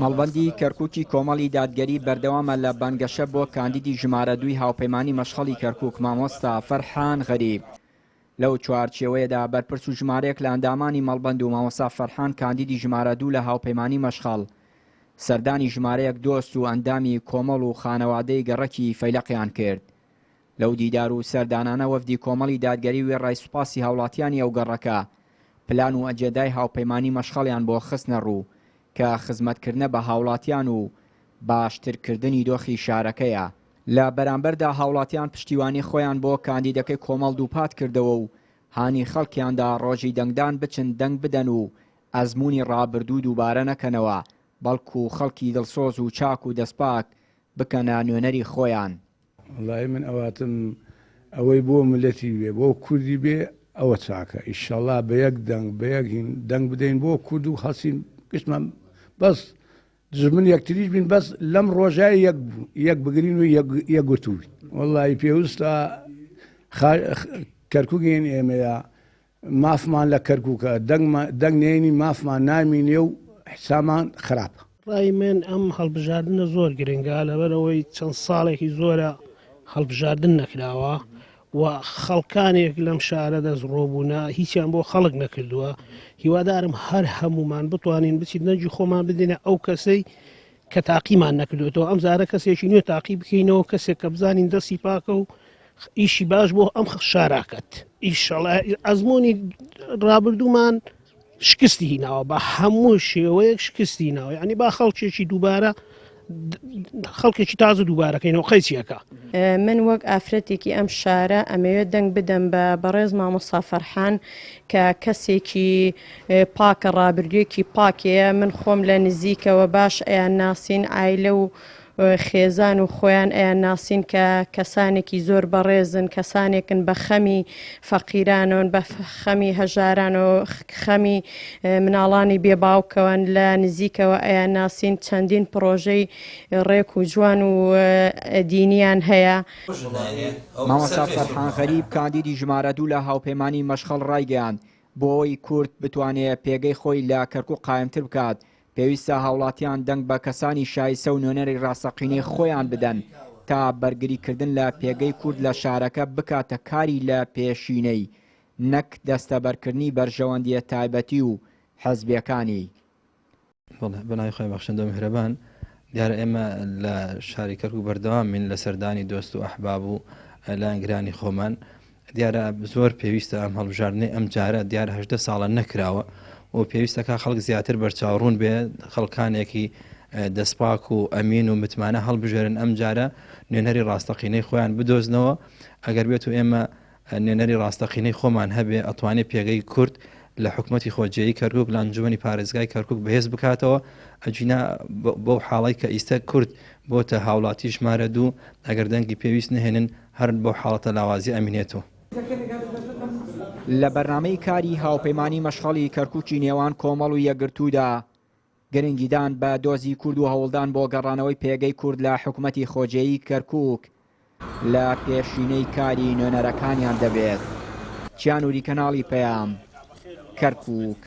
مەڵبەندی کەرکوکی کۆمەڵی دادگەری بەردەوامە لە بانگەشە بۆ کاندیدی ژمارە دووی هاوپەیمانی مەشخەڵی کەرکوک مامۆستا فەرحان غەریب. لەو چوارچێوەیەدا بەرپرس و ژمارەیەک لە ئەندامانی مەڵبەند و مامۆستا فەرحان کاندیدی ژمارە دوو لە هاوپەیمانی مەشخەڵ سەردانی ژمارەیەک دۆست و ئەندامی کۆمەڵ و خانەوادەی گەڕەکی فەیلەقیان کرد. لەو دیدار و سەردانانە وەفدی کۆمەڵی دادگەری وێڕای سوپاسی هاوڵاتیانی ئەو گەڕەکە، پلان و ئەجێندای هاوپەیمانی مەشخەڵیان بۆ خستنە ڕوو کە خزمەتکردنە بە هاوڵاتیان و باشترکردنی دۆخی شارەکەیە. لە بەرامبەردا هاوڵاتیان پشتیوانی خۆیان بۆ کاندیدەکەی کۆمەڵ دووپات کردەوە و هانی خەڵکیاندا ڕۆژی دەنگدان بچن دەنگ بدەن و ئەزموونی ڕابردوو دووبارە نەکەنەوە، بەڵکو خەڵکی دڵسۆز و چاک و دەستپاک بکەنە نوێنەری خۆیان. وەڵایی من ئەواتم ئەوەی بۆ ملەتی بێ بۆ کوردی بێ ئەوە چاکە ئیشەڵا بە یەک دەنگ بە یەک هین دەنگ بدەین بۆ کورد و هەڵسین گشتمان بەس دژمن یەکتریش بین بەس لەم ڕۆژای یەک یەک بگرین و یەکگرتوو بین وەڵایی پێویستە کەرکوکین ئێمەیە مافمان لە کەرکوکە دەنگ نێنی مافمان نامینێ و حسامان خراپە. ڕای من ئەم هەڵبژاردنە زۆر گرنگە لەبەرئەوەی چەند ساڵێکی زۆرە هەڵبژاردن نەکراوە و خەڵکانێک لەم شارە دەست ڕۆبوونە هیچیان بۆ خەڵک نەکردووە هیوادارم هەر هەمومان بتوانین بچیت دەنگی خۆمان بدەینە ئەو کەسەی کە تاقیمان نەکردوێتەوە ئەم زارە کەسێکی نوێ تاقی بکەینەوە کەسێک کە بزانین دەستی پاکە و ئیشی باش بۆ ئەم شاراکەت ئیشەڵا ئەزمموی ڕابردوومان شکستی هیناوە بە هەموو شێوەیەک شکستی ناوە یعنی با خەڵکێکی دووبارە خەڵکێکی تازە دووبارەکەینەوە قەیچیەکە. من وەک ئافرەتێکی ئەم شارە ئەمەوێت دەنگ بدەم بە بەڕێز مامۆستا فەرحان کە کەسێکی پاکە ڕابردوویەکی پاکەیە من خۆم لە نزیکەوە باش ئەیان ناسین ئایلە و خێزان و خۆیان ئەیان ناسین کە کەسانێکی زۆر بەڕێزن کەسانێکن بە خەمی فەقیرانەوەن بە خەمی هەژارانەوە خەمی مناڵانی بێ باوکەوەن لە نزیکەوە ئەیان ناسین چەندین پڕۆژەی ڕێک و جوان و دینیان هەیە. مامۆستا فەرحان غەریب کاندیدی ژمارە دوو لە هاوپەیمانی مەشخەڵ ڕایگەیاند، بۆ ئەوەی کورد بتوانێ پێگەی خۆی لە کەرکوک قایمتر بکات، پێویستە هاوڵاتیان دەنگ بە کەسانی شایستە و نوێنەری ڕاستەقینەی خۆیان بدەن تا بەرگریکردن لە پێگەی کورد لە شارەکە بکاتە کاری لە پێشینەی نەک دەستەبەرکردنی بەرژەوەندییە تایبەتی و حزبیەکانی. بەڵێ بەناوی خوای بەخشندە و میهرەبان دیارە ئێمە لە شاری کەرکوک بەردەوام بین لە سەردانی دۆست و ئەحباب و لایەنگرانی خۆمان دیارە زۆر پێویستە ئەم هەڵبژاردنەی ئەم جارە دیارە هەدە ساڵە نەکراوە و پێویستەکە خەڵک زیاتر بەرچاوڕوون بێ خەڵکانێکی دەستپاک و ئەمین و متمانە هەڵبژێرن ئەم جارە نوێنەری ڕاستەقینەی خۆیان بدۆزنەوە ئەگەر بێت و ئێمە نوێنەری ڕاستەقینەی خۆمان هەبێ ئەتوانێ پێگەی کورد لە حکومەتی خۆجێیی کەرکوک لە ئەنجومەنی پارێزگای کەرکوک بەهێز بکاتەوە ئەگینا بەو حاڵی کە ئیستە کورد بۆتە هاوڵاتی ژمارە دوو ئەگەر دەنگی پێویست نەهێنن هەر بەو حاڵەتە لاوازی ئەمینێتەوە. لە بەرنامەی کاری هاوپەیمانی مەشخەڵی کەرکوکی نێوان کۆمەڵ و یەکگرتوودا، گرنگیدان بە دۆزی کورد و هەوڵدان بۆ گەڕانەوەی پێگەی کورد لە حکومەتی خۆجێیی کەرکوک لە پێشینەی کاری نوێنەرەکانیان دەبێت. چیانوری کەناڵی پەیام، کەرکوک.